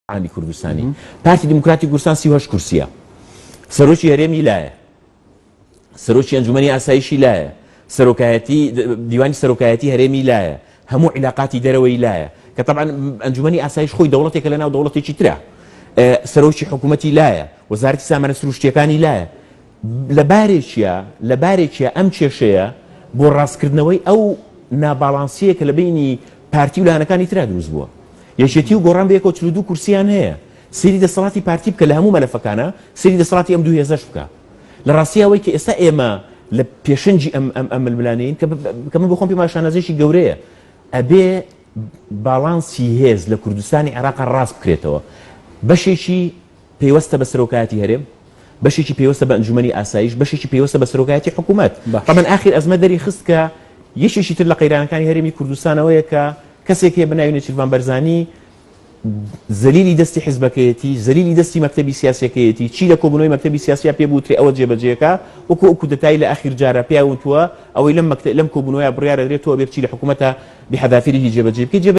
عامی کوردستانی پارتی دیموکراتی کوردستان 38 کورسیە سەرۆکی هەرێمی لایە سەرۆکی ئەنجومەنی ئاسایشی لایە سەرۆکایەتی دیوانی سەرۆکایەتی هەرێمی لایە هەموو عیلاقاتی دەرەوەی لایە کە طبعا ئەنجومەنی ئاسایش خۆی دەوڵەتێکە لە ناو دەوڵەتێکی ترە سەرۆکی حکوومەتی لایە وەزارەتی سامانە سروشتیەکانی لایە لە بارێکیا لە بارێکیا ئەم کێشەیە بۆ ڕاستکردنەوەی ئەو ناباڵانسییە کە لە بەینی پارتی و لایەنەکانی ترا دروست بووە. یەکێتی و گۆڕان بەیەکەوە 42 کورسییان هەیە. سەیری دەسەڵاتی پارتی بکە لە هەموو مەلەفەکانا، سەیری دەسەڵاتی ئەم دوو هێزەش بکە. لە ڕاستیا ئەوەی کە ئێستا ئێمە لە پێشەنگی ئەم ئەم ئەم ململانێین کە کە من بۆ خۆم پێم وایە شانازییەکی گەورەیە، ئەبێ باڵانسی هێز لە کوردستانی عێراقا ڕاست بکرێتەوە. بەشێکی پەیوەستە بە سەرۆکایەتی هەرێم، بەشێکی پەیوەستە بە ئەنجومەنی ئاسایش، بەشێکی پەیوەستە بە سەرۆکایەتی حکوومەت. تەبعەن ئاخیر ئەزمە دەری خست کە یەکێکی تر لە قەیرانەکانی هەرێمی کوردستان ئەوەیە کە کەسێک هەیە بە ناوی نێچیرڤان بەرزانی زەلیلی دەستی حزبەکەیەتی، زەلیلی دەستی مەکتەبی سیاسیەکەیەتی، چی لە کۆبوونەوەی مەکتەبی سیاسیا پێ بوترێ ئەوە جێبەجێکا، وەکو ئەو کودەتای لە ئاخیر جارا پێیان وتووە ئەوەی لەم مەکتە لەم کۆبوونەوەیا بڕیار ئەدرێ تۆ ئەبێ بچی لە حکوومەتا بحذافیره جێبەجێ بکەی جێبە.